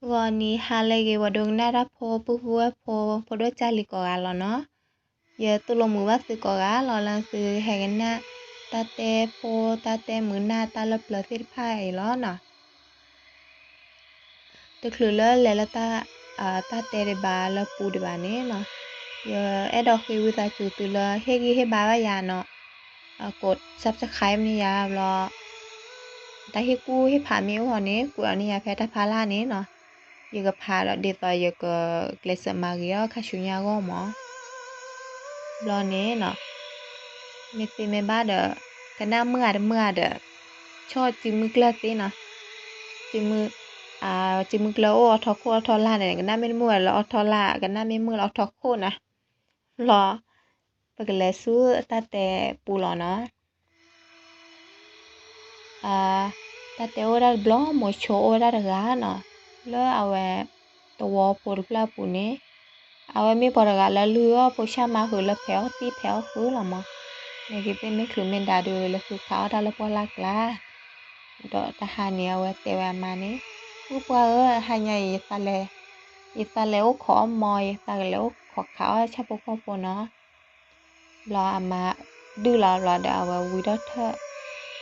ဂီၤနံၤဟါလၢအဂ့ၤ ပှၤဒိကနၣ်တၢ်ဖိ ပုၢ်ဖိဝဲၢ်ဖိ ဖိဒိၣ်ကၢ်လံၤကိးဂၤလီၤနီၤ. ယတူၢ်လိာ်မုာ်ဘၣ်သုကိးဂၤလီၤ လၢသုဟဲကနၣ် တၢ်တဲဖိ တၢ်တဲမုာ်နၢ် တၢ်လၢပျၢၤသ့ၣ်တဖၣ်အံၤလီၤနီၤ. တချုးလၢလဲၤလၢတၢ် တၢ်တဲဒံးဘၣ်လၢပူၤဒံးဘၣ်န့ၣ်နီၤ, ယအဲၣ်ဒိးဃ့ဝံသးစူၤသုလၢ ဟ့ၣ်ဂံၢ်ဟ့ၣ်ဘါဘၣ်ယၤနီၤ, အကိး subscribe န့ၢ်ယၤဘျီ တၢ်ဟ့ၣ်ကူၣ်ဟ့ၣ်ဖးမ့ၢ်အိၣ်ဃီန့ၣ် ကွဲးအီၤန့ၢ်ယၤဖဲတၢ်ဖးလၢ်န့ၣ်နီၤ. ယကဖးဒီးဒ်သိးယကကျဲးစၢးမၤဂ့ၤအီၤခါဆူညါအဂီၢ်မး. ဘျီန့ၣ်နီၤ, မ့ၢ်သ့မ့ၢ်ဘၣ်ဒီး ကနၣ်မုာ်ဂ့ၤတမုာ်ဂ့ၤဒီး ဆီၣ်စုမုၢ်ကျၢၢ်သ့နီၤ. စုမုၢ် စုမုၢ်ကျၢၢ်အိၣ်အီထီခိၣ်အီထီလၢ်န့ၣ် ကနၣ်မ့ၢ်တမုာ်လၢအီထီလၢ် ကနၣ်မ့ၢ်မုာ်လၢအီထီခိၣ်နီၤ. ဘျီ ပကလဲၤဆူတၢ်တဲပူၤလီၤနီၤ. တၢ်တဲအိၣ်ဝဲဒၣ်တဘျီ မိၤဆိအိၣ်ဝဲဒၣ်တဂၤနီၤ, လၢအဝဲ သဝီဖိတဖျၢၣ်အပူၤန့ၣ်, အဝဲမ့ၢ်ပှၤတဂၤလၢလုၢ်အီၣ်ဖိဆၣ်မါဃုာ်လၢဖဲးအီၣ်သံၣ်ဖဲးအီၣ်ဃုာ်လီၤမး. နာ်က့သ့ၣ်မ့ၢ်ချုးမ့ၢ်ဒါဒုး လဲၤဃုခးအီၣ်တၢ်လၢပှၢ်လၢ်ကျါ ဒီးတဟါန့ၣ် အဝဲတဲဝဲအမါန့ၣ်, ပုၢ်ပှၢ်ဧၢ, ဟါညါအံၤ ယသးလဲၤအိၣ်ခိးအီၣ်မီၤ, ယသးကလဲၤအိၣ်ခိးခးအီၣ်ဆၣ်ဖိကီၢ်ဖိနီၤ. ဘျီအမါဒုးလီၤဘျီဒီး အဝဲဝံထီၣ်ထၢၣ် ဝံထီၣ်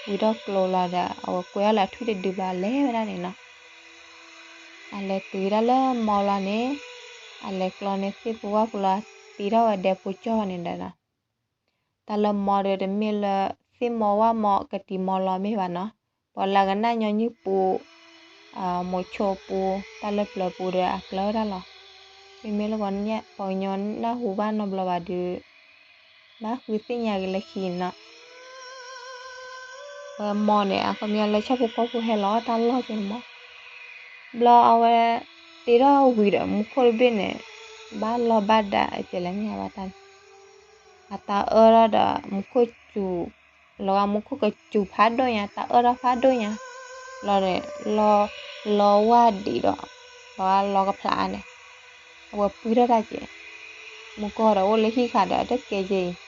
ကျိလီၤဒီး အဝဲကွဲအီၣ်လၢအထွံၣ်တဒုဘျီ လဲၤဝဲဒၣ်န့ၣ်နီၤ. အလဲၤတုၤဒၣ်လၢမီၤလီၤန့ၣ်, အလဲၤကျီန့ၢ်သ့ၣ်ဖိဝၣ်ဖိလီၤ, သံထီၣ်ဝဲဒဲဖိကၠီၣ်န့ၣ်ဒီးနီၤ. တၢ်လၢမီၤဒီးတမ့ၢ်လၢ သ့ၣ်မီၤဝၣ်မီၤကတံၤမီၤလီၤမ့ၢ်ဘၣ်နီၤ, ပှၤလၢကနၣ်ညီနုၢ်ပူၤ မိၤဆိပူၤ တၢ်လၢပျၢၤပူၤဒီးအကျၢၤဝဲဒၣ်လီၤ. မ့မ့ၢ်လၢပှၤကညီ ပှၤကညီနၢ်ဟူဘၣ်နီတဘျီဘၣ်ဒီး ဘၣ်ဃုသ့ၣ်ညါက့ၤလၢခံနီၤ. ဝဲမီၤန့ၣ် အခီပညီလၢဆၣ်ဖိကီၢ်ဖိဟဲလီၤတၢ်လီၢ်က့န့ၣ်မီၤ. ဘျီအဝဲတ့ထီၣ်ဝံၤဒီး မူခိၣ်တဘ့ၣ်န့ၣ် ဘၣ်လီၢ်ဘၣ်ဒါအကဲလဲၣ်မ့ၢ်ဘၣ်တၢ်န့ၣ်, အတၢ်အၢထီၣ်ဒီး မူခိၣ်စူၤ လီၤဂာ်မူခိၣ်ကစူၤဖးဒိၣ်ညါ တၢ်အၢထီၣ်ဖးဒိၣ်ညါ, ဘျီန့ၣ် လီၤဝါဒံးဒီး လီၤဂာ်လီၤကဖျးန့ၣ်, အဝဲပှံထီၣ်တၢ်က့ၤ, မူခိၣ်ဒီးအိၣ်လၢဟံၣ်ဃာ်ဒီး တကဲယဲ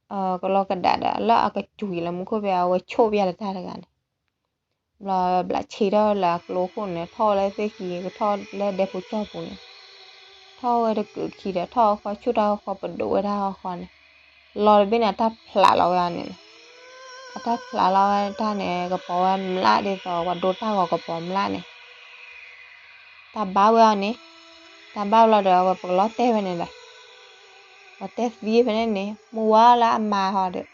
အံၤ, အံၤဒီးဃိးထီၣ်ဒီး ကလီၤကဒါဒီး လၢအကစူၤအံၤလၢမူခိၣ်ဖဲအဝဲဆိၣ်ပျဲလၢတၢ်တဂၤန့ၣ်, ဘျီဘျးဆ့ထီၣ်လၢအကျိခိၣ်န့ၣ် ထီၣ်ဝဲလၢသ့ၣ်ခံ ကထီၣ်လၢဒဲဖိကၠီၢ်ပူၤန့ၣ်, ထီၣ်ဝဲတကုးခံဒီး ထီၣ်ဃီဆူၣ်တၢ်ဃီပဒိးဝဲဒၣ်ဃီဃီန့ၣ်, လီၤတဘ့ၣ်န့ၣ် အတၢ်ဖျးလီၤဝဲအီၤန့ၣ်, အတၢ်ဖျးလီၤဝဲတၢ်န့ၣ် ကပီၤဝဲမျးဒ်သိး ပှၤဒိတၢ်ဂီၤကပီၤမျးန့ၣ် တၢ်ဘါဝဲအီၤန့ၣ်, တၢ်ဘါဘျီဒီး အဝဲပကလီၤတဲာ်ဝဲန့ၣ်ဒီး, ပှၤတဲသံဖဲန့ၣ်န့ၣ် မုၢ်ဝါလၢအမါဟီဒီး,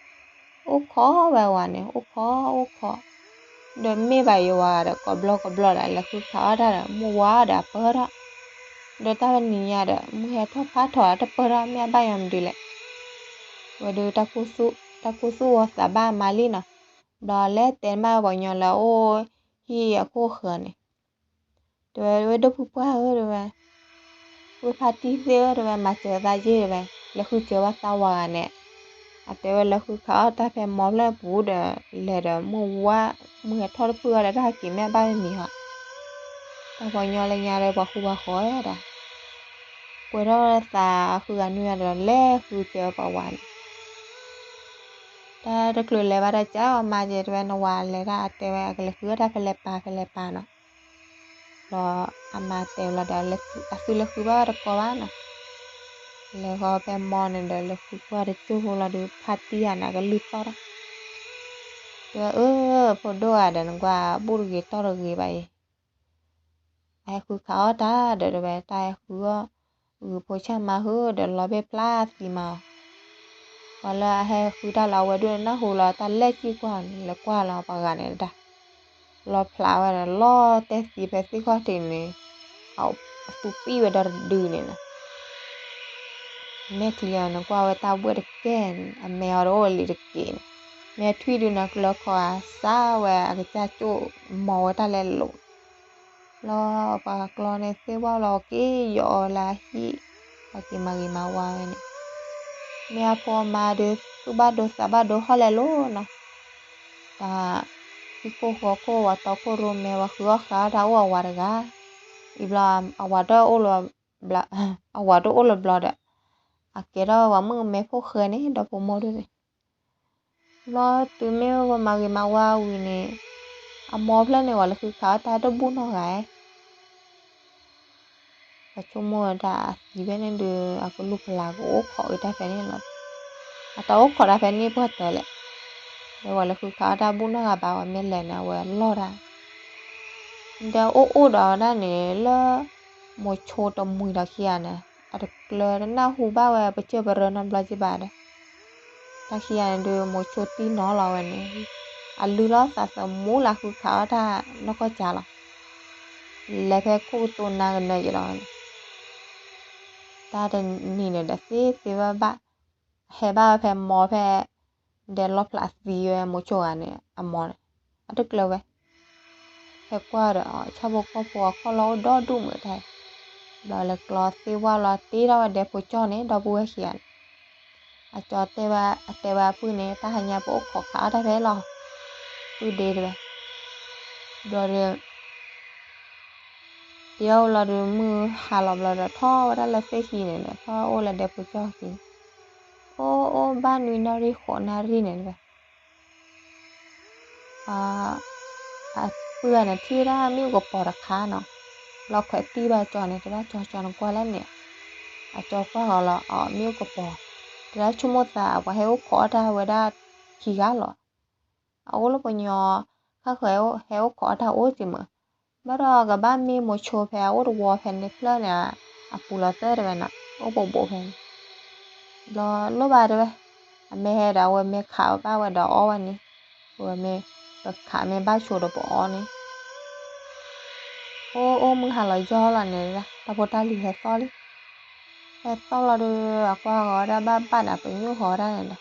အိၣ်ခိးဝဲဝၤန့ၣ် အိၣ်ခိးအိၣ်ခိး, ဒီးမ့ၢ်ဘၣ်ယဝၤဒီး ကိးဘျီကိးဘျီဒီး လဲၤဃုခးအီၣ်တၢ်ဒီး မုၢ်ဝါဒီးအပၢၢ်ထီၣ်, ဒီးတၢ်တနံၤညါဒီး မုၢ်ဟဲထီၣ်ဖးထီၣ်တပၢၢ်ထီၣ် မ့ၢ်အဘၣ်ယၤမနုၤလဲၣ်, ဝဲဒီး တၢ်ကူသူၣ်ဝီၤသးဘၣ်အမါလံနီၤ, ဘျီလဲၤတဲမးပှၤကညီလၢအအိၣ်ဟံၣ်အခိၣ်ဃၢၤန့ၣ် တဲဝဲ ဝဲဒိၣ်ဖုပှၢ်ဧၢ တဲဝဲ, ဝ့ၢ်ဖါတံၢ်သ့ၣ်ဧၢ တဲဝဲ မၤစၢၤသးယ့ၢ်တဲဝဲ, လဲၤဃုစၢၤဘၣ်သးဝၤဂၤန့ၣ်, အတဲဝဲလဲၤဃုခးအီၣ်တၢ်ဖဲမီၤဖျၢၣ်ပူၤဒီး လဲၤဒီးမုၢ်ဝါ မုၢ်ဟဲထီၣ်တဖုၣ်အီၤဒီးတၢ်က့ၤမ့ၢ်အဘၣ်မံၤဟီ, တၢ်ပှၤကညီလၢညါဒီးပှၤဃူပှၤဃီဝဲဒၣ်, ကွဲးထီၣ်သးဃုဂၤနွံဂၤဒီးလဲၤဃုစၢၤပှၤဝၤန့ၣ် တၢ်တချုးလဲၤဘၣ်တၢ်ကၢ် အမါယဲတဲဝဲ နဝၤလဲၤတၢ် အတဲဝဲ အကလဲၤဃုအီၣ်တၢ်ဖဲလဲၣ်ပၤဖဲလဲၣ်ပၤနီၤ, ဘျီအမါတဲဘျီဒီး အသုလဲၤဃုဘၣ်တကိးဘၣ်နီၤ, လဲၤဃီဖဲမီၤန့ၣ်ဒီး လဲၤဃုကွၢ်တကၠိၢ်ဖိလီၤဒီး ဖါတံၢ်ဧါန့ၣ် အကလုၢ်သီၣ်ထီၣ်, တဲဝဲ အၢ ဖိဒိၣ်ဧါဒီး နကွၢ်ဘူၣ်တဂ့ၤတီၢ်တဂ့ၤဘၣ်အံၤ အဟဲဃုခးအီၣ်တၢ်ဒီးတဲဝဲ တၢ်ဟဲဃုအီၣ် ဂုာ်ဖိဆၣ်မါဃုာ်ဒီးလီၤဘ့ၣ်ဖျါသံမးအီၤ, ပှၤလၢအဟဲဃုတၢ်လၢအဝဲဒိၣ်န့ၣ် နၢ်ဟူလီၤတၢ်လဲၣ်ကံၢ်ကွၢ်န့ၣ် လဲၤကွၢ်လီၤပှၤဂၤန့ၣ်တၢ်, လီၤဖျါဝဲဒီး လီၤတဲသံဖဲသ့ၣ်ခီၣ်ထံးန့ၣ်, အသူၣ်ပံၣ်ဝဲဒီတဒုန့ၣ်နီၤ မဲာ်ချံအီၤန့ၣ် ကွၢ်ဝဲတၢ်ဘှဲၣ်တကဲန့ၣ် အမဲာ်အီၤတအိၣ်လံၤတက့ၢ်န့ၣ်, မဲာ်ထွံၣ်ဒုးန့ၣ် ကျၢခီဧါ စးဝဲအကစၢ်ကၠိၣ်မီၤဝဲတၢ်လဲၤလိာ်, လီၤပှၤကျီန့ၣ်သ့ၣ်ဝဲလီၤက့ၤယီၤအီၤလၢအဟံၣ်, ပှၤက့ၤမၤဂ့ၤမၤဝါဝဲန့ၣ်, မ့ၢ်အဖိအမါဒုးသူၣ်ဘၣ်ဒိသးဘၣ်ဒိဟီၣ်လဲၤလိၤနီၤ, တၢ် ဟံၣ်ခိၣ်ဃီခိၣ်ဝၤတီခိၣ်ရိၣ်မဲ ပှၤဃုအီၣ်ဃာ်အီၣ်တၢ်အိၣ်အဝၤတဂၤ, အံၤဘျီ အဝၤဒီးအိၣ်လၢ အဝၤတအိၣ်လၢၤဘျီဒီး, အကဲထီၣ်ပှၤမုၣ်ကမဲဖိဃဲန့ၣ် ဒီဖိမိၢ်ဒၣ်န့ၣ်, ဘျီတုၤမ့ၢ်ပှၤမၤဂ့ၤမၤဝါဝံၤန့ၣ်, အမိၢ်ဖျၢၣ်န့ၣ် ဝဲလၢဃုခးအီၣ်တၢ်တဘူၣ်နီတဂၤ, ပဆိကမိၣ်ဝဲဒၣ်အသံဖဲန့ၣ်ဒီး အကလုၢ်ကလၤကအိၣ်ခိးက့ၤတၢ်ဖဲန့ၣ်လီၤ. အတၢ်အိၣ်ခိးတၢ်ဖဲန့ၣ်ပှၢ်တၢၢ်လဲၣ်, ဒီးဝဲလၢဃုခးအီၣ်တၢ်ဘူၣ်နီတဂၤဘၣ် ဝဲမ့ၢ်လဲၤန့ၣ် အဝဲအလီၢ်တၢ် ဒီးအိၣ်အိၣ်ဒီးဝဲဒၣ်န့ၣ်လၢ မိၤဆိတမှံၤဒီးခံဂၤန့ၣ် အတကျၢၤတနၢ်ဟူဘၣ်ဝဲပစၢၢ်ပရၢနီတဘျီက့ၤဘၣ်ဒီး တၢ်ခံဂၤန့ၣ်ဒီး မိၤဆိတံၢ်နီၤလီၤဝဲန့ၣ်, အလုၢ်လီၤသးသမူလၢဃုခးအီၣ်တၢ်နီၢ်ကီၢ်ကၢ်လီၤ. လဲၤဖဲခိၣ်ကတိၤနါကနၢၤယံၤလီၤဝဲန့ၣ်, တၢ်တနံၤန့ၣ်ဒီးသ့သ့ဘၣ်ဘၣ်, ဟဲဘၣ်ဝဲဖဲမိၢ်ဖဲ ဒဲးလီၣ်ဖျးသံဝဲမိၤဆိဂၤန့ၣ် အမိၢ်န့ၣ် အတကျၢၤဝဲ ဟဲကွၢ်ဒီး ဆၣ်ဖိကီၢ်ဖိအခီၣ်လီၢ်အိၣ်ဒီဒူၣ်မုာ်တၢ်, ဘျီလဲၤကျီသ့ၣ်ဝၣ်လီၤတ့ထီၣ်ဝဲဒဲဖိကၠီၣ်န့ၣ် ဒီပုၢ်ဝဲၢ်ခံဂၤန့ၣ်, အကၠီတဲဘၣ် အတဲဘၣ်အပုၢ်န့ၣ် တၢ်ဟါညါပအိၣ်ခိးခးအီၣ်တၢ်ဖဲလီၤ, ပုၢ်ဒ့တဲဝဲ, ဘျီဒီး တ့အီၣ်လီၤဒီး မုၢ်ဟါလီၤဘျီဒီး ထီၣ်ဝဲဒၣ်လၢသ့ၣ်ခံန့ၣ်ဒီး ထီၣ်အိၣ်လၢဒဲဖိကၠီၣ်ခံန့ၣ်, အိၣ်အိၣ်ဘၣ်နွံနၣ်ရံၣ်ဃိးနၣ်ရံၣ်န့ၣ်တဲဝဲ အပုၢ်ဂၤန့ၣ် ထံၣ်ဝဲဒၣ်မ့ၣ်အူကပီၤတခါနီၤ, ဘျီခွဲးတံၢ်ဘၣ်ကၠီန့ၣ် တဲဒၣ်ကၠီ ကၠီနကွၢ်လဲၣ်န့ၣ်, အကၠီကွၢ်ဃီၤလီၤ အမ့ၣ်အူကပီၤ, တဲဒၣ်ဆိကမိၣ်သး ပှၤဟဲအိၣ်ခိးအီၣ်တၢ်ဝဲဒၣ်ခံဂၤလီၤ, အအိၣ်လၢပှၤကညီ ခါဃၢၤဟဲအိၣ်ခိးအီၣ်တၢ်အိၣ်က့ၤမး, ဘၣ်ဒီးကဘၣ်မ့ၢ်မိၤဆိဖဲအအိၣ်တဝီဖဲန့ၣ်ဖျၢၣ်န့ၣ် အပူၤလီၤသၢတဲဝဲနီၤ အိၣ်ပိာ်ပိာ်ဖဲန့ၣ် ဘျီလိၣ်ဘၣ်တဲဝဲ, အမ့ၢ်ဟဲဒီးအဝဲမ့ၢ်ခးဘၣ်ဝဲဒီးအီၣ်ဝဲန့ၣ်, အဝဲမ့ၢ်ပခးမ့ၢ်ဘၣ်ဆိဒီးပအီၣ်န့ၣ်, အိၣ်အိၣ်မုၢ်ဟါလီၤယီၢ်လီၤန့ၣ် တၢ်ဖိတၢ်လံၤဟဲသီၣ်လံ, ဟဲသီၣ်လီၤဒီး အကွၢ်ဃီၤဝဲဒၣ်ဘၣ်ဘၣ်န့ၣ် ပညိၣ်ဃီၤဝဲဒၣ်န့ၣ်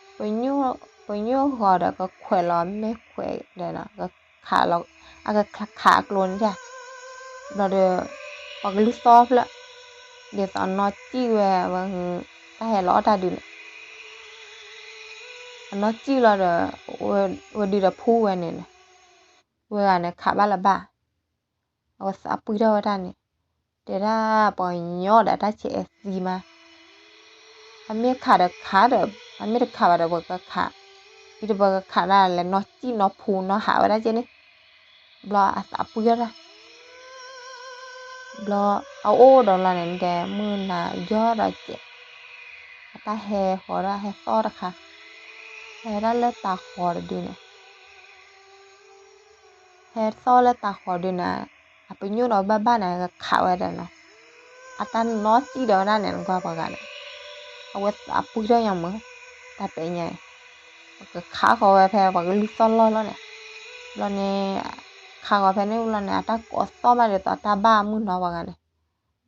ဒီး ပညိၣ်ဃီၤဒီးကခွဲးလီၤ မ့ၢ်ခွဲးဒီး ကခးလီၤ အကခးအကျိၤန့ၣ်, ဘျီဒီး ပှၤကလုၢ်သီၣ်ဖျၢၣ် ဒ်သိးအနီၢ်စံၣ်ဝဲ ဝဲ တၢ်ဟဲလီၤအီၣ်တၢ်ဒုးန့ၣ်, အနီၢ်စံၣ်လီၤဒီး ဝဲဒုးဒီးဖူဝဲန့ၣ်န့ၣ်, ဝဲဂၤန့ၣ်ခးဘၣ်လၢၤဘၣ်, အဝဲသးပှံၢ်ထီၣ်ဝဲဒၣ်န့ၣ်, တဲဒၣ်ပှၤကညီဒီးတၢ်ဆဲးအဲၣ်သံမး အမ့ၢ်ခးဒီးခးဒီး အမ့ၢ်တခးဘၣ်ဒီးပကခး, အံၤတပကခးဒၣ်လဲာ် နီၢ်စံၣ်နီၢ်ဖူနီၢ်ဟးဝဲဒၣ်က့န့ၣ်, ဘျီအသးပှံၢ်ထီၣ်တၢ်, ဘျီအအိၣ်ဒီးလီၤန့ၣ် တဲမုၢ်နၤယီၢ်ဒီးကဲး, အတၢ်ဟဲဃီၤဒၣ်ဟဲသီၣ်တခါ, ဟဲဒၣ်လၢတၤဃီၤတဒုန့ၣ် ဟဲသီၣ်လၢတၤဃီၤဒုန့ၣ်, အပညိၣ်ဒီးဘၣ်ဘၣ်န့ၣ် ကခးဝဲဒီးနီၤ, အတၢ်နီၢ်စံၣ်ဒီးဝဲဒၣ်န့ၣ် နကွၢ်ပှၤဂၤန့ၣ်, အဝဲသးပှံၢ်ထီၣ်ညါမး, တၢ်ပဲာ်ညါအံၤ, ပကခးဃီၤဝဲဖဲပှၤကလုၢ်သီၣ်လီၢ်လီၤန့ၣ်, ဘျီန့ၣ်, ခးဃီၤဖဲန့ၣ်ဘျီန့ၣ် အတၢ်ကိးသီၣ်မးဒ်သိးတၢ်ဘၣ်အမုၢ်နီၤပှၤဂၤန့ၣ်,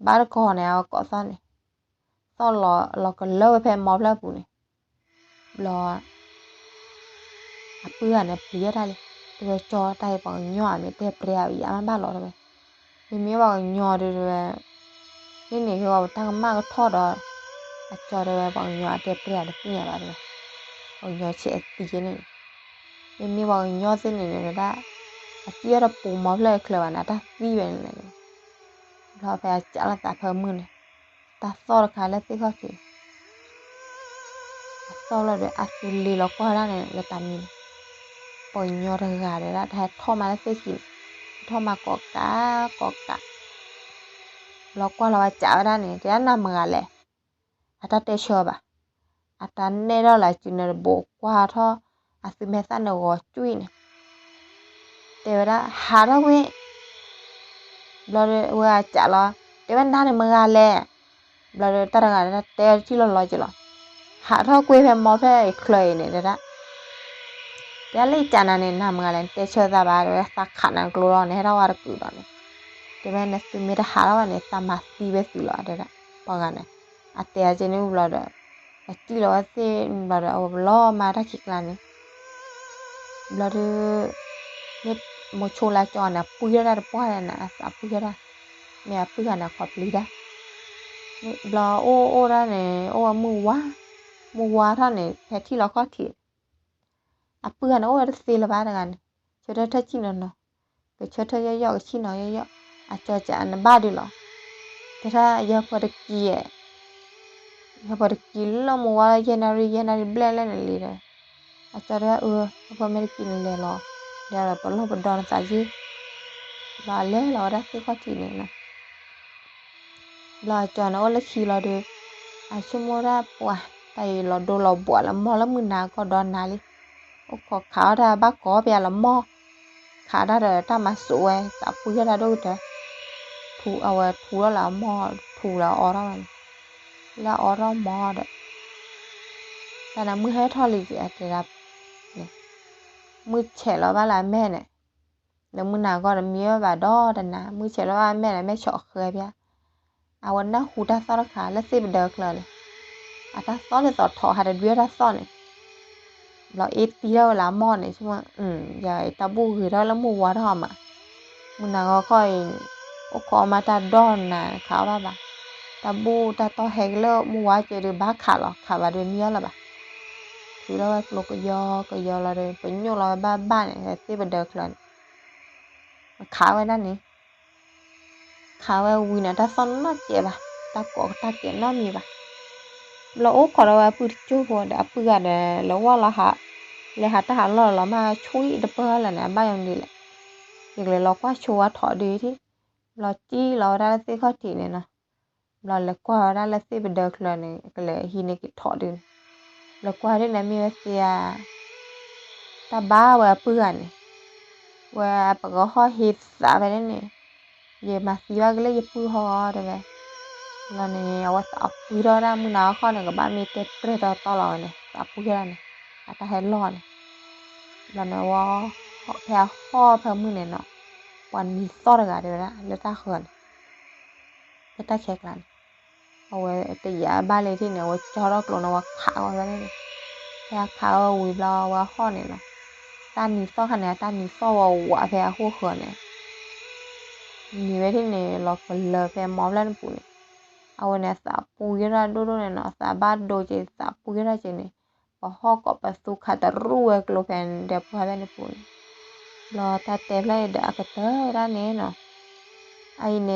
ဘၣ်တကီၢ်န့ၣ် အဝဲကိးသီၣ်န့ၣ် သီၣ်လီၤကလၢဝဲဖဲမိၢ်ဖျၢၣ်အပူၤန့ၣ်, ဘျီ အပုၢ်ဂၤန့ၣ်ပျံၤတၢ်လံ, တဲဝဲကၠီတၢ်အံၤပှၤကညီအမ့ၢ်တဲပျဲအီၤ ယမ့ၢ်ဘၣ်လီၤတဲဝဲ, မ့မ့ၢ်ပှၤကညီဒုးတဲဝဲ, န့ၣ်န့ၣ်က့ၤဝဲပတၢ်ကမၣ်ကထီၣ်ဒီး, အကၠီတဲဝဲပှၤကညီအတဲပျဲအီၤတသ့ၣ်ညါဘၣ်တဲဝဲ, ပှၤကညီဆဲးအသံက့န့ၣ်, မ့မ့ၢ်ပှၤကညီသ့ၣ်န့ၣ်န့ၣ်ဒၣ်, အစံၣ်အီၤတပူၤမိၢ်ဖျၢၣ်အချၢဘၣ်န့ၣ် အတၢ်သံဝဲန့ၣ်, ဘျီဖဲအကးလီၤသးဖၢမုၢ်န့ၣ်, တၢ်သီၣ်တခါလၢသ့ၣ်ခီၣ်ထံး အသီၣ်လီၤဒီးအသူလ့ၤလီၤကွၢ်ဒၣ်န့ၣ်လၢတၢ်မံန့ၣ်, ပှၤကညီတဂၤဒီးဒၣ်တၢ်ဟဲထီၣ်မးလၢသ့ၣ်ခံန့ၣ်, ထီၣ်မးကိးကးကိးကး, ဘျီကွၢ်လီၤဝဲကးဝဲဒၣ်န့ၣ် တဲဒၣ်နၤမတၤတဂၤလဲၣ်, အတၢ်တဲဆၢဘၣ်, အတၢ်နဲၣ်ထီၣ်လၢစုနၢတဘိးကွၢ်ထီၣ်, အသုမဲာ်သၣ်န့ၣ်ဂီၤကွံာ်န့ၣ် တဲဝဲဒၣ် ဟးထီၣ်ကွံာ်, ဘျီဒီးဝဲအကးလီၤ, တဲဝဲနၤန့ၣ်မတၤတဂၤလဲၣ်, ဘျီဒီးတၢ်တဂၤန့ၣ်တဲထံၣ်လီၤလီၤက့ၤလီၤ, ဟးထီၣ်ကွံာ်ဖဲမိၢ်ဖျၢၣ်အံၤချၢအံၤန့ၣ်တဲဒၣ်, တဲလၢကးနၤန့ၣ် နၤမတၤတဂၤလဲၣ် နတဲဆၢသးဘၣ် တဲဝဲသးခးနၤကျိလီၤန့ၣ် ဟဲထီၣ်ဝဲတကုာ်ဒီးန့ၣ်, တဲဝဲနသုမ့ၢ်တဟးထီၣ်ဘၣ်န့ၣ် သးမၤသံဝဲသုလီၤတဲဒၣ်, ပှၤဂၤန့ၣ်, အတဲအက့န့ၣ်ဘျီဒီး အစံၣ်လီၤဝဲသ့ၣ်ဘျီဒီး အဝဲပလီၤမၤတၢ်ခံကျါန့ၣ်, ဘျီဒီး မ့ၢ်မိၤဆိလၢကၠီန့ၣ် အပှံၢ်ထီၣ်တၢ်တပှၢ်န့ၣ် အသးပှံၢ်ထီၣ်တၢ်, မ့ၢ်အပုၢ်ဂၤန့ၣ် အခီၣ်ပျံၤတၢ်, ဘျီအိၣ်အိၣ်ဒၣ်န့ၣ် အိၣ်ဝဲမုၢ်ဝါ, မုၢ်ဝါထီၣ်န့ၣ် ဖဲထံၣ်လီၤခီၣ်ထံး အပုၢ်ဂၤန့ၣ် အိၣ်ဝဲတသ့လၢၤဘၣ်တဂၤန့ၣ်, ဆၢထၢၣ်ထၢၣ်ဆံၣ်နီၤနီၤ, ကဆၢထၢၣ်ယီၢ်ယီၢ် ကဆံၣ်နီၤယီၢ်ယီၢ်, အကၠီကးနဘၣ်ဒုးလီၤ, တဲဒၣ်ယဲၢ်ဖီတကံ, ယဲၢ်ဖီတကံလၢမုၢ်ဝါလၢယဲၢ်နၣ်ရံၣ် ယဲၢ်နၣ်ရံၣ်ဘျဲၣ်လဲၣ်န့ၣ်လံဒီး, အကၠီတဲဒၣ်အၢ ယဲၢ်ဖီမ့ၢ်တကံန့ၣ်လဲၤလီၤ ဒီးပလီၢ်ပဒီနသးယ့ၢ်, ဘျီအလဲၤလီၤဝဲဒၣ်သ့ၣ်ခီၣ်ထံးန့ၣ်နီၤ. ဘျီအကၠီန့ၣ်အိၣ်လၢခံလီၤဒီး အဆိကမိၣ်ဒၣ်ပှၤ တၢ်အံၤလီၤဒိလီၤဘှးလၢမီၢ်လၢမုၢ်နၤကီၢ်ဒီနၤလံ, အိၣ်ခိးခးအီၣ်တၢ်ဘၣ်ကိးပယၤလီၤမီၢ်, ခးတၢ်ဒီးတၢ်မၤစိးဝဲ သးပှံၢ်ထီၣ်တၢ်ဒိၣ်ကတၢၢ်, ထူအဝဲထူထီၣ်လၢအမီၢ် ထူလၢအအီထီၣ်ဝဲန့ၣ်, လၢအအီထီၣ်မီၢ်ဒီး တၢ်န့ၣ်မုၢ်ဟဲထီၣ်လံက့ၤအတဲဒၣ်န့ၣ်, မုၢ်ဆဲးလီၤဘၣ်လၢအမဲာ်န့ၣ်, လၢမုၢ်နၤဂီၢ်ဒီးမံဝဲဘၣ်ဒီတနၤ မုၢ်ဆဲးလီၤဘၣ်အမဲာ်ဒီးမဲာ်ဆီၣ်ဃဲဖဲ အဝဲနၢ်ဟူတၢ်သီၣ်တခါလၢသ့ၣ်ပဒၢချၢန့ၣ်, အတၢ်သီၣ်လၢသီၣ်ထီၣ်ဟးတဒွံအတၢ်သီၣ်န့ၣ်, ဘျီအ့တံထီၣ်ဝဲလၢအမီၢ်န့ၣ် ဆိကမိၣ် ယတၢ်ဘူၣ်ဂ့ၤထီၣ်လၢမုၢ်ဝါထီၣ်မး, မုၢ်နၤဂီၢ်ခီအံၤ အိၣ်ခိးအီၣ်မးတၢ်ဒီနၤခးအီၣ်ဘၣ်ဘၣ်, တၢ်ဘူၣ်တၢ်တီၢ်ဟဲက့ၤလၢမုၢ်ဝါက့ၤဒီးဘၣ်ခးလီၤ ခးဘၣ်ဒီးနံၤအီၣ်လၢၤဘၣ်, ထုးထီၣ်ဝဲကျိကယီကယီလီၤဒီး ပညိၣ်လီၤဝဲဘၣ်ဘၣ်န့ၣ် သ့ၣ်ပဒၢချၢန့ၣ်, ခးဝဲဒၣ်န့ၣ် ခးဝဲဝံၤန့ၣ် တၢ်သီၣ်နီၢ်ကဲးဘၣ်, တၢ်ကိးတၢ်ကဲးနီတမံၤဘၣ်. ဘျီအိၣ်ခိးဒီးဝဲအပုၢ်တကၠိၢ်ဖိဒီး အပုၢ်ဂၤဒီး လဲၤဝဲလီၤဟး, လဲၤဟးတၢ်ဟးလီၢ်လီၤမး ဆူအံၤတပၢၢ်လၢာ်န့ၣ် အဘၣ်ယီၤဒ်လဲၣ်, ယကလဲၤလီၤကွၢ်ဆိဝဲထီၣ်ဒုးထံၣ်, ဘျီကံၣ်လီၤဝဲဒၣ်လၢသ့ၣ်ခီၣ်ထံးန့ၣ်နီၤ, ဘျီလဲၤကွၢ်ဝဲဒၣ်လၢသ့ၣ်ပဒၢချၢန့ၣ် ကလဲၤဟံးန့ၢ်က့ၤထီၣ်ဒုးန့ၣ်, လဲၤကွၢ်ဒ်န့ၣ်မ့ၢ်ဝဲသ့ဧါ တၢ်ဘါဝဲအပုၢ်ဂၤန့ၣ်, ဝဲပကဟီၣ်ဟ့သးဖဲန့ၣ်န့ၣ်, ယမၤသံဘၣ်က့ၤလၢယပုၢ်ဟီတဲဝဲ, ဘျီန့ၣ် အဝဲသးပှံထီၣ်ဝဲဒၣ်မုၢ်နၤအီၣ်ခီန့ၣ် ကဘၣ်မ့ၢ်တဲပြဲၢ်တီတီလီၤဝဲန့ၣ် သးပှံထီၣ်န့ၣ်, အတၢ်ဟဲလီၢ်န့ၣ်, ဘျီန့ၣ်ဝဲ ဖဲအဟီၣ်ဖဲမုၢ်န့ၣ်နီၤ, ပှၤနံၤသီၣ်တဂၤတဲဝဲဒၣ်လၢတၢ်ဃၢၤန့ၣ် လၢတၢ်ခဲကျါန့ၣ်, အဝဲတယာ်ဘၣ်လၢထံၣ်န့ၣ် အဝဲကၠီထီၣ်ကျိန့ၣ် အဝဲခးဝဲဖဲန့ၣ်န့ၣ်, ဖဲအခးဝဲဝံၤဘျီဝဲဟီၣ်န့ၣ်နီၤ, တၢ်နံၤသီၣ်ခါန့ၣ် အတၢ်နံၤသီၣ်ဝဲဝးဖဲအဟီၣ်ဃၢၤန့ၣ်, နံၤဝဲထံၣ်န့ၣ် လီၤကလၢၤဖဲမီဖျၢၣ်န့ၣ်ပူၤန့ၣ်, အဝဲန့ၣ်အသးပှံထီၣ်ဒိၣ်ဒိၣ်န့ၣ်နီၤ, သးဘၣ်ဒိက့ၤ သးပှံထီၣ်က့ၤန့ၣ်, ပဟီၣ်ကိးပသူခးတရူၢ်ဝဲကျိဖဲဒဲးပှၤဖဲန့ၣ်ပူၤန့ၣ်, ဘျီတၢ်တဲဖျၢၣ်အံၤဒီးအကတၢၢ်ဝဲဒၣ်န့ၣ်နီၤ, အအံၤန့ၣ်,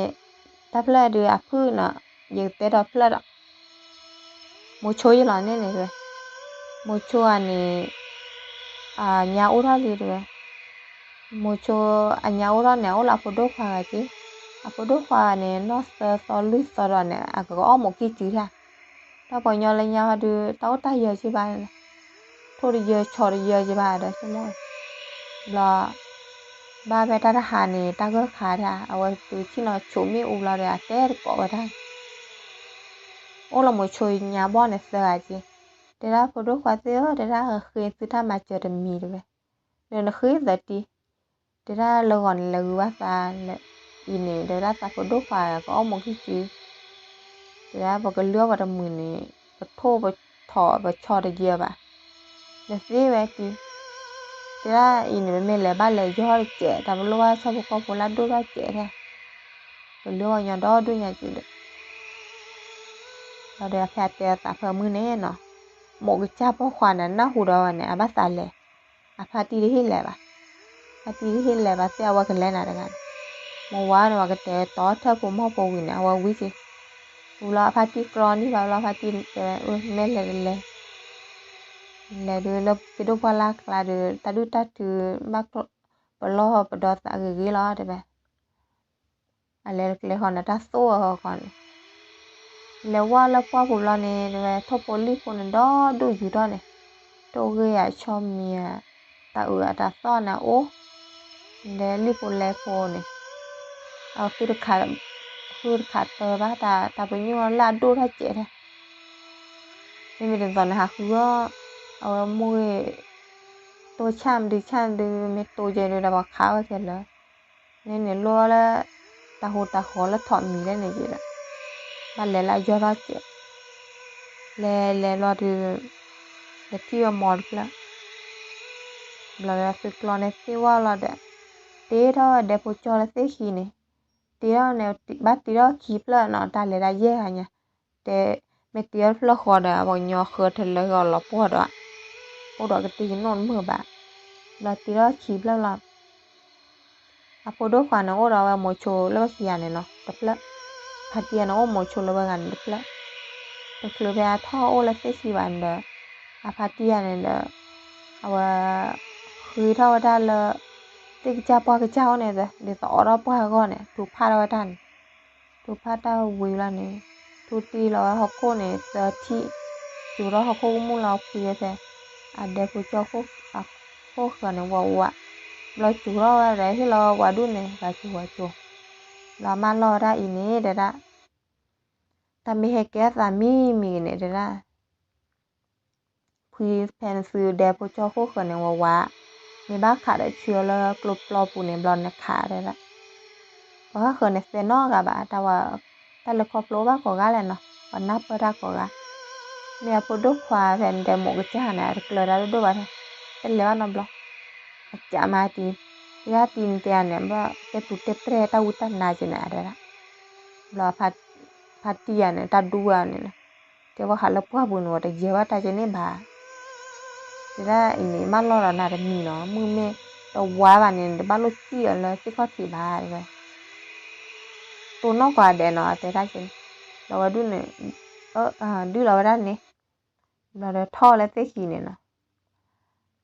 တၢ်ဖျၢၣ်ဒုးအဖုၣ်နီၤ, ယကတဲဒီးဖျၢၣ်ဒီး မိၤဆိယလီၤန့ၣ်န့ၣ်တဲဝဲ, မိၤဆိအန့ၣ်, အညါအိၣ်ထီၣ်လံတဲဝဲ, မိၤဆိအညါအိၣ်ထီၣ်န့ၣ် အအိၣ်လၢအဖိဒိၣ်ခွါဂၤက့, အဖိဒိၣ်ခွါဂၤန့ၣ် နီၢ်သၢသီလွံၢ်သီဒီးန့ၣ် အကအီၣ်မိၢ်ကံၢ်စုၤတၢ်, တၢ်ပှၤကညီလၢညါဟီဒုး တၢ်အိၣ်တၢ်ယၢၤက့ဘၣ်, ထိၣ်တယၢၤဆီတယၢၤက့ဘၣ်ဒီးဆိကမိၣ်, ဘျီ ဘၣ်ဖဲတၢ်တဟါန့ၣ် တၢ်ဂၢၢ်ခါတၢ် အဝဲတုၤဆ့ၣ်နီၤဆိးမ့ၣ်အူဘျီဒီး အတဲတကိးဝဲဒၣ် အိၣ်လၢမိၤဆိညါဘီၣ်န့ၣ်သၢဂၤက့, တဲဒၣ်ဖိဒိၣ်ခွါသ့ၣ်ဧၢ, တဲဒၣ်ဃ့သုတၢ်မၤစၢၤတမံၤတဲဝဲ, ဒီးနဃ့သးတံၢ်, တဲဒၣ်လၢဂီၤန့ၣ် လဲၤဂုာ်ဘၣ်သးလၢအံၤန့ၣ် တဲဝဲဒၣ်သးဖိဒိၣ်ခွါကအီၣ်မိၢ်ကံၢ်စုၤ, တဲဒၣ်ပကလုၢ်အီၣ်ပှၤတမုာ်န့ၣ် ပထိၣ်ပထီၣ်ပဆီတယၢၤဘၣ်, နသ့ဝဲက့ၤ, တဲဒၣ်အံၤန့ၣ် ပမ့ၢ်လဲၤဘၣ်လဲၤယီၢ်တစဲး တၢ်ပလိၣ်ဘၣ်ဆီဖိကီၢ်ဖိလၢအဒိၣ်ထီၣ်စဲးထဲ ကလုၢ်အီၣ်ညီဒီဒိၣ်ညါက့ဒီး ဒီးဖဲအတဲအသးဖၢမုၢ်န့ၣ်နီၤ, မိၢ်ကစၢ်ပိာ်ခွါန့ၣ် နၢ်ဟူဒီးဝဲန့ၣ် အဘၣ်သးလဲၤ, အဖါတံၢ်တဟ့ၣ်လဲၤဘၣ်, ဖါတံၢ်တဟ့ၣ်လဲၤဘၣ်သ့ၣ် အဝဲကလဲၤနၤတဂၤန့ၣ်, မိၢ်ဝါန့ၣ် ပှၤကတဲတီထၢၣ်ဖိမီၢ်ဖိဝံၤန့ၣ် အဝဲဝံၤက့ၤ, ဝံၤလီၤအဖါတံၢ်ကြီန့ၢ်ဘၣ်လီၤ ဖါတံၢ်တဲဝဲ မ့ၢ်လဲၤတလဲၤ, လဲၤဒုးလၢသ့ၣ်ဒိၣ်ပှၢ်လၢ်ကျါဒီး တၢ်ဒုၣ်တၢ်ထု ဘၣ်ပလီၢ်ပဒီသးဂ့ၤဂ့ၤလီၤတဲဝဲ အလဲၤတကျဲဃီန့ၣ် တၢ်သိၣ်အဃီန့ၣ်, လဲၤဝဲလၢပှၢ်ပူၤလီၤန့ၣ် တဲဝဲ ထိၣ်ဖိလံၣ်ဖိန့ၣ် ဒီဒူၣ်ယူၤထီၣ်န့ၣ်, ထိၣ်ဂ့ၢ်အဆီမံၤ, တၢ်အုးအတၢ်သီၣ်န့ၣ်အိၣ်, ဒီးလံၣ်ဖိလဲၢ်ဖိန့ၣ်, အဝဲဃုတခး, ဃုတခးတၢဘၣ် တၢ်ပညိၣ်လၢအဒိၣ်ထီၣ်စဲးထဲ မ့မ့ၢ်တသိးန့ၣ် ဟးဃုအီၣ်, အဝဲမိၢ်ဂ့ၤ, တိၢ်ဆၣ်မဒုဆၣ်ဒု မ့ၢ်တိၢ်ကဲဒု ဒီးပှၤခးဝဲခဲလၢာ်, န့ၣ်န့ၣ်လိၣ်လၢ, တၢ်ဟူးတၢ်ဃီၤလၢထိးမံၤလဲၣ်န့ၣ်က့ဒီး, ဘၣ်လဲၤလၢအယီၢ်ထီၣ်စဲး, လဲၤလဲၤလီၤဒု, ဒီးထံၣ်ဝဲမိၢ်တဖျၢၣ်, ဘျီဒီးသုကျီန့ၣ်သ့ၣ်ဝဲလီၤဒီး, တ့ထီၣ်ဝဲဒဲဖိကၠီလၢသ့ၣ်ခံန့ၣ်, တ့ထီၣ်န့ၣ် ဘၣ်တ့ထီၣ်ခံဖျၢၣ်နီၤ တၢ်လဲၤတၢ်ယဲၢ်ဂၤညါ တဲ, မ့ၢ်တ့ထီၣ်တဖျၢၣ်ဃီဒီး အပှၤကညီဃၢထၢလၢဂီၤလီၤပှီၢ်ဒီး, အိၣ်ဒီးကတံၢ်ကနိၣ်တမုာ်ဘၣ်, ဘျီတ့ထီၣ်ခံဖျၢၣ်လီၤ, အဖိဒိၣ်ခွါန့ၣ်အိၣ်ဒီးဝဲမိၤဆိလၢခံဂၤန့ၣ်နီၤ တဖျၢၣ်, ဖါတံၢ်ဂၤန့ၣ်အိၣ်မိၤဆိလၢဝဲဂၤန့ၣ်တဖျၢၣ်, တချုးဖဲအထီၣ်အိၣ်လၢသ့ၣ်ခံဘၣ်န့ၣ်ဒီး, အဖါတံၢ်ဂၤန့ၣ်ဒီး, အဝဲ, ဃ့ထီၣ်ဝဲဒၣ်လၢ သ့ၣ်ကစၢ်ပှၢ်ကစၢ်အိၣ်န့ၣ် ဒ်သိးအိးထီၣ်ပှၢ်အဂီၢ်န့ၣ် ထုးဖးထီၣ်ဝဲတၢ်န့ၣ်, ထုးဖးတၢ်ဝံၤလီၤန့ၣ်, ထုးတံၢ်လီၤဝဲဟီၣ်ခိၣ်န့ၣ် သၢထံၣ်, စူၤထီၣ်ဟီၣ်ခိၣ်ကမူၣ်လီၤဖှံဝဲဖဲ အဒဲဖိကၠီခိၣ်အဃၢၤန့ၣ် ဝးဝး, ဘျီစူၤထီၣ်ဝဲဒီးဟ့ၣ်လီၤဝဲပှၤဒူၣ်န့ၣ် ဂၤစူၤဂၤစူၤ, ဘျီအမၢလီၢ်ဝဲဒၣ်အံၤန့ၣ် တဲဒၣ် တၢ်မ့ၢ်ဟဲကဲအသးမံမံဂ့ၤန့ၣ် တဲဒၣ် ဖှံဖဲနသုဒဲဖိကၠီခိၣ်ဃၢၤန့ၣ် ဝးဝး, မ့ၢ်ဘၣ်ခးဒီးဆှၢလၢကျိပျီပူၤန့ၣ် ဘျီနခးတဲဒၣ်, ပှၤဃၢၤန့ၣ်သဲနီၣ်ဂၤဘၣ် တၢ်ဝဲ, တၢ်လၢခီဖျိအိၣ်ဘၣ်ကိးဂၤလဲၣ်နီၤ ပှၤနၢ်ပၢၢ်တၢ်ကိးဂၤ, မ့ၢ်အဖိဒိၣ်ခွါဖဲနဒဲမိၢ်ကစၢ်န့ၣ် အတကျၢၤတၢ်ဒိၣ်ဒိၣ်ဘၣ်, တလဲၤဘၣ်နီတဘျီ, အကးမၤတံၤ, ယတံၤနတဲန့ၣ် ဘၣ်တဲပူၤတဲပြဲၢ်တၢ်ဝံတၢ်နါက့ၤန့ၣ် တဲဒၣ်, ဘျီ ဖါတံၢ်ယၤန့ၣ် တၢ်ဒူဝဲန့ၣ်, တဲဝဲဟးလၢပှၢ်ပူၤန့ၣ် ဝဲတယဲၢ်ဘၣ်တၢ်ကန့ၣ်ဘၣ်, တဲဒၣ်အံၤန့ၣ် မၢလီၢ်ဒီးနၤတမံၤနီၤ မုၢ်မ့ၢ်တဝါဘၣ်န့ၣ် နတဘၣ်လိၣ်စံၣ်အီၤလၢသ့ၣ်ခီၣ်ထံးဘၣ် တဲဝဲ, တိၢ်နီၣ်ကွၢ်ဒဲးနီၤ တဲဒၣ်ကန့ၣ်, ဘျီဝဲဒုးန့ၣ်, ဒုးလီၤဝဲဒၣ်န့ၣ်, ဘျီဒီးထီၣ်လၢသ့ၣ်ခံန့ၣ်နီၤ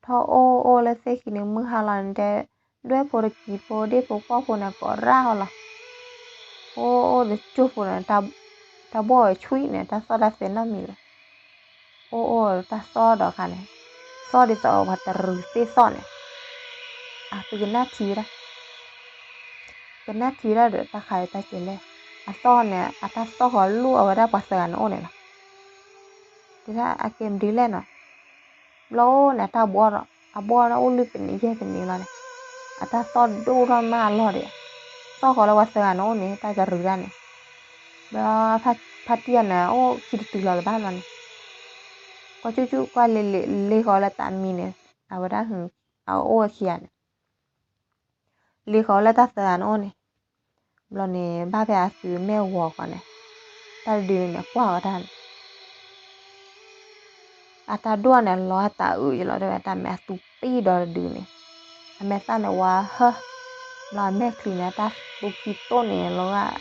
ထီၣ်အိၣ်အိၣ်လၢသ့ၣ်ခံန့ၣ် မုၢ်ဟါလီၤန့ၣ် တဲ, ဒွဲၣ်ဖိတကံၤဖိဒ့ၣ်ဖိပှၢ်ဖိန့ၣ် ကိးရၣ်ဟီလီၤ, အိၣ်အိၣ်တကၠိၢ်ဖိန့ၣ်, တၢ်ဘီၣ်ဝဲဆွံန့ၣ် တၢ်သီၣ်တၢ်သဲနီတမံၤလၢၤ, အိၣ်အိၣ်တၢ်သီၣ်ဒီးခါန့ၣ်, သီၣ်ဒ်သိးပှၤတရူးသ့ၣ်သီၣ်န့ၣ်, အသုကနၣ်ထံဝဲဒၣ် ကနၣ်ထံဝဲဒၣ်ဒီးတၢ်ခးတၢ်ကဲလဲၣ်, အသီၣ်န့ၣ် အတၢ်သီၣ်ဃီၤလိၣ်အဝဲဒၣ်ပှၤသၢဂၤန့ၣ်အိၣ်န့ၣ်လီၤ, တဲဒၣ်အကဲမနုၤလဲၣ်နီၤ, ဘျီအိၣ်န့ၣ် အတၢ်ဘီၣ်ဒီး အဘီၣ်န့ၣ်အိၣ်လွံၢ်ပနံးယဲၢ်ပနံးလီၤန့ၣ်, အတၢ်သီၣ်ဒိၣ်ထီၣ်မးအလီၢ်ဒီး, သီၣ်ဃီၤလၢပှၤသၢဂၤန့ၣ်အိၣ်န့ၣ် တၢ်တရူးတၢ်န့ၣ်, ဘျီ ဖါတံၢ်ယၤန့ၣ် အိၣ်ခံတတုၤလီၤလၢၤဘၣ်လီၤန့ၣ်, ကွၢ်ကၠူၣ်ကၠူၣ်ကွၢ်လ့လ့လ့ဃီၤလၢသးမံန့ၣ်, အဝဲဒၣ်ဟု, အအိၣ်ဝဲခံဂၤန့ၣ် လ့ဃီၤလၢတၢ်သၢဂၤန့ၣ်အိၣ်န့ၣ်, ဘျီန့ၣ် ဘၣ်ဖဲအသုးမဲာ်ဝီၤဃီန့ၣ်, တၢ်တဒုန့ၣ် ကွၢ်ဃီၤတၢ်န့ၣ်, အတၢ်ဒိၣ်န့ၣ် လီၤအတၢ်အုးယလီၤတဲဝဲ တၢ်မဲာ်အသူပံၢ်ဒီးတဒုန့ၣ်, အမဲာ်သၣ်န့ၣ်ဝါဟၢ, ဘျီအမဲာ်ချံန့ၣ် အတၢ်သူခံတိၢ်န့ၣ် လီၤဂာ်,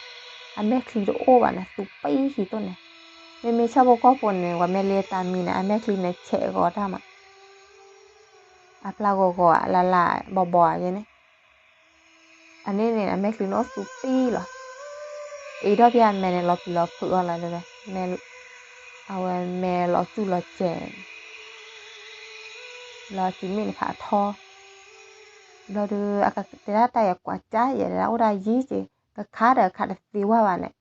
အမဲာ်ချံတအိၣ်ဘၣ်န့ၣ် သူပံၢ်ခံတိၢ်န့ၣ်, မ့မ့ၢ်ဆၣ်ဖိကီၢ်ဖိန့ၣ် ပှၤမ့ၢ်လ့တၢ်မံန့ၣ် အမဲာ်ချံန့ၣ် ဆဲးဂီၤတၢ်မး အဖျါဂီၤဂီၤ လၢ်လၢ်ဘီဘီယဲန့ၣ်, အန့ၣ်န့ၣ် အမဲာ်ချံန့ၣ်အိၣ်သူပံၢ်လီၤ, အံၤထီၣ်ဖဲအမဲာ်န့ၣ် လီၤပျံၤလီၤဖုးအီၤလီၤတဲဝဲ, အဝဲမဲာ်လီၤစူၢ်လီၤစဲး, လီၤစူၢ်မ့ၣ်န့ၣ်ဖးထီ, ဘျီဒီး အကတဲဒၣ်တၢ်ယကွၢ်ကၠါယဲဒၣ်အိၣ်ဒၣ်ယံၤက့ၤ, ကခးဒီးခးတသ့ဝဲဘၣ်န့ၣ်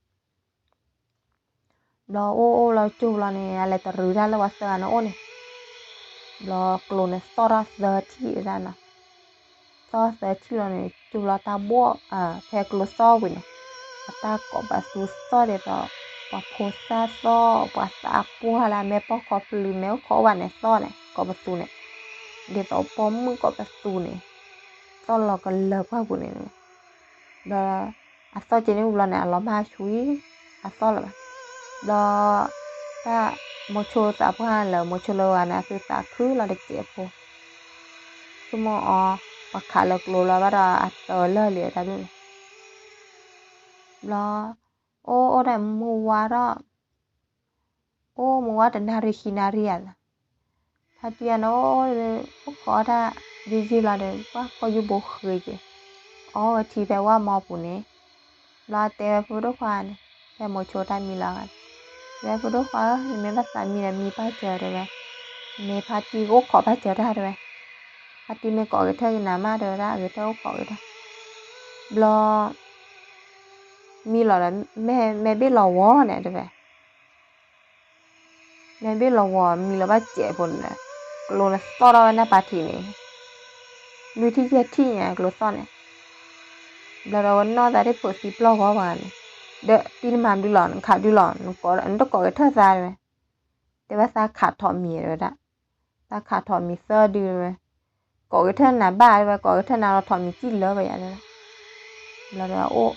ဘျီအိၣ်အိၣ်လီၤကၠိဘျီန့ၣ် အလဲၤတရူးတၢ်လၢပှၤသၢဂၤန့ၣ်အိၣ်န့ၣ်, ဘျီကျိန့ၣ်သီၣ်ထီၣ်သၢထံၣ်ဒၣ်နီၤ, သီၣ်ထီၣ်သၢထံၣ်လီၤန့ၣ် ကၠိဘျီတၢ်ဘီၣ်, ဖဲကျိသီၣ်ဝံၤန့ၣ်, အတၢ်ကိးပသူသီၣ်ဒ်သိး, ပှၤဖိသၣ်သီၣ်, ပှၤသးပှၢ်လၢအမဲာ်ပီၢ်ခီဖျိ မဲာ်အိၣ်ခိးအိၣ်ဘၣ်န့ၣ်သီၣ်န့ၣ် ကိးပသူန့ၣ်, ဒ်သိးပိာ်မုၣ်ကိးပသူန့ၣ်, သီၣ်လီၤကလၢၤပှၢ်ပူၤန့ၣ်, ဘျီ အသီၣ်က့ၤန့ၣ်ဘျီန့ၣ် အလီၤမၢ်ဆူၣ်, အသီၣ်လၢၤဘၣ်, ဘျီ တၢ်မိၤဆိသးပှၢ်လၢမိၤဆိလၢဂၤန့ၣ် အသုသးခုလီၤတစဲးဖိ, ဆိကမိၣ်အီၤ, ပှၤခးလၢကျိလၢၤဘၣ်ဒီးအတၢၢ်လၢာ်လံတၢ်ဒ်န့ၣ်, ဘျီ အိၣ်အိၣ်ဒီးမုၢ်ဝါထီၣ် အိၣ်မုၢ်ဝါတနၣ်ရံၣ်ခံနၣ်ရံၣ်ဧါ, ဖါတံၢ်အန့ၣ်အိၣ်အိၣ်ဒီး အိၣ်ခိးတၢ်ယံာ်ယံာ်လီၤဒီး ကွၢ်ခိၣ်ယူၢ်ဘိဃ့က့ၤ, အီဝဲထံဖဲဝၣ်မီပူၤန့ၣ်, ဘျီအတဲဝဲဖိဒိၣ်ခွါန့ၣ်, ဖဲမိၤဆိတၢ်မံလီၤဂာ်, ဝဲဖိဒိၣ်ခွါဧၢ နမ့ၢ်ဘၣ်သးမံဒီးမံဘၣ်စၢၤတဲဝဲ, မ့ၢ်ဖါတံၢ်ကအိၣ်ခိးဘၣ်စၢၤတၢ်တဲဝဲ, ဖါတံၢ်မ့ၢ်ကိးဂဲၤထၢၣ်ယနၤမးတဲဝဲဒၣ် အဂဲၤထၢၣ်အိၣ်ခိးဂဲၤထၢၣ်, ဘျီ မံလီၤဒီး မဲာ်ဘ့ၣ်လီၤဝီၤန့ၣ်တဲဝဲ မဲာ်ဘ့ၣ်လီၤဝီၤ မံလီၤဘၣ်စဲးဖိန့ၣ်, ကျိန့ၣ်သီၣ်ထီၣ်ဝဲနၢ်ပၤထံးန့ၣ်, လွံၢ်ထံၣ်ယဲၢ်ထံၣ်ညါကျိသီၣ်န့ၣ်, ဘျီဒီးဝဲနီၢ်သးဒ်ဖိးသံပျီၢ်ဂီၤပှၤန့ၣ်, ဒီးတံၢ်နမၤဒုလီၤ နခးဒုလီၤ နတကိးဂဲၤထၢၣ်သးတဲဝဲ, တဲဝဲသးခးထီၣ်မံၤတဲဝဲဒၣ်, သးခးထီၣ်မံၤသၢဒုတဲဝဲ, ကိးဂဲၤထၢၣ်နၤဘၣ်တဲဝဲ ကိးဂဲၤထၢၣ်နၤလီၤထီၣ်မံၤစံၣ်လၢပယၤတဲဝဲ, ဘျီ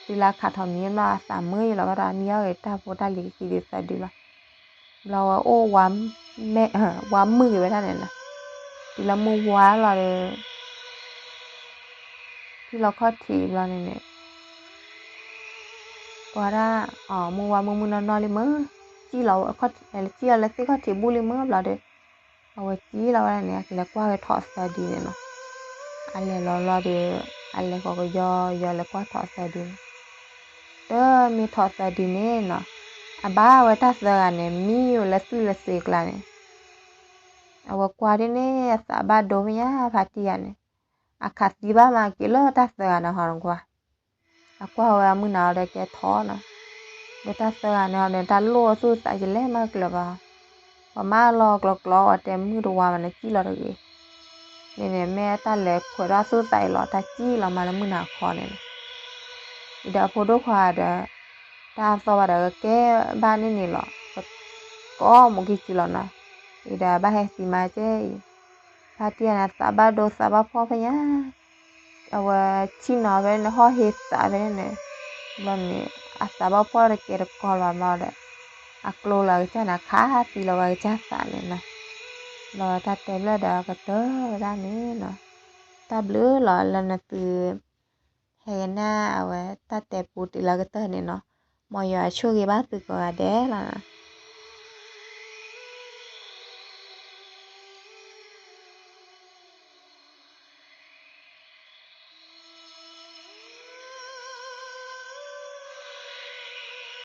ဒီးအိၣ်, တုၤလၢခးထီၣ်မံၤဘျီအသးမုာ်ယလီၤဘၣ်ဒီး နံၤအီၣ်ဂ့ၤတၢ်ဖိတၢ်လံၤကသံဒုသၢဒုလီၤ, ဘျီဝဲအိၣ်ဝါ ဝါမုၢ်ဂ့ၤဝဲဒၣ်န့ၣ်နီၤ, တုၤလၢမုၢ်ဝါလီၤဒီး ထံၣ်လီၤခီၣ်ထံးဘျီန့ၣ်န့ၣ်, ပှၤဒၣ်, အမုၢ်ဝါမုၢ်မုၢ်နီၢ်နီၢ်လံမ့ၢ်, စံၣ်လီၤ, စံၣ်လီၤလၢသ့ၣ်ခီၣ်ထံးဘူၣ်လံမ့ၢ်ဘျီဒီး, အဝဲစံၣ်လီၤဝဲဒၣ်န့ၣ် အကလဲၤကွၢ်ဂဲၤထီၣ်အသၢဒုန့ၣ်နီၤ, အလဲၤလီၤလီၤဒီး အလဲၤဃီၤကယီယီလဲၤကွၢ်ထီၣ်သၢဒုန့ၣ်, တမ့ၢ်ထီၣ်သၢဒုန့ၣ်နီၤ, အဘၣ်ဝဲတၢ်သၢဂၤန့ၣ် မံဝဲလၢသွံၣ်လၢသွံၣ်အကျါန့ၣ်, အဝဲကွၢ်ဒ်န့ၣ် အသးဘၣ်ဒိဖဲညါ ဖါတံၢ်ယၤန့ၣ်, အခးသံဘၣ်မးက့ၤလၢတၢ်သၢဂၤန့ၣ်ဟီနကွၢ် အကွၢ်ဝဲအမုၢ်နၤအီၤဒီးကဲထီၣ်နီၤ, ဒီးတၢ်သၢဂၤန့ၣ်ဟီန့ၣ် တၢ်လိၣ်အသူၣ်သးယလဲၣ်မးကျၢၤဘၣ်, ပှၤမၤလီၤကျီကျီအီၤတဲမုၢ်တဝါမးန့ၣ် စံၣ်လီၤတဂ့ၤ, န့ၣ်န့ၣ် မ့ၢ်တၢ်လဲၤခွဲးဒီးအသူၣ်သးအံၤလီၤ တၢ်စံၣ်လီၤမးလၢမုၢ်နၤခီန့ၣ်လီၤ. အံၤဒီးအဖိဒိၣ်ခွါဒီး တၢ်သီၣ်ဘၣ်ဒီးကကဲဘၣ်န့ၣ်န့ၣ်လီၤ, ကီမူးကံစုလီၤနီၤ, အံၤဒီးဘၣ်ဟဲသံမးကဲအံၤ, ဖါတံၢ်ယၤန့ၣ် သးဘၣ်ဒိသးဘၣ်ဖှီၣ်ဖဲညါ အဝဲဆ့ၣ်နီၤဖဲန့ၣ် ဟီၣ်ဟ့သးဖဲန့ၣ်, ဘျီန့ၣ် အသးဘၣ်ဖှီၣ်တကဲတကီလၢၤဘၣ်ဘျီဒီး, အကျိလၢအကစၢ်န့ၣ် ခးသံလီၤဝဲအကစၢ်သးန့ၣ်နီၤ, ဘျီတၢ်တဲဘျဲၣ်ဒီးကတၢၢ်ဝဲဒၣ်န့ၣ်နီၤ, တၢ်ဘျုးလီၤလၢနသု ဟဲကနၣ်အဝဲတၢ်တဲပူတ့ၢ်လၢကတၢၢ်န့ၣ်နီၤ, မ်ယွၤဆိၣ်ဂ့ၤဘၣ်သုကိးဂၤဒဲးလီၤ.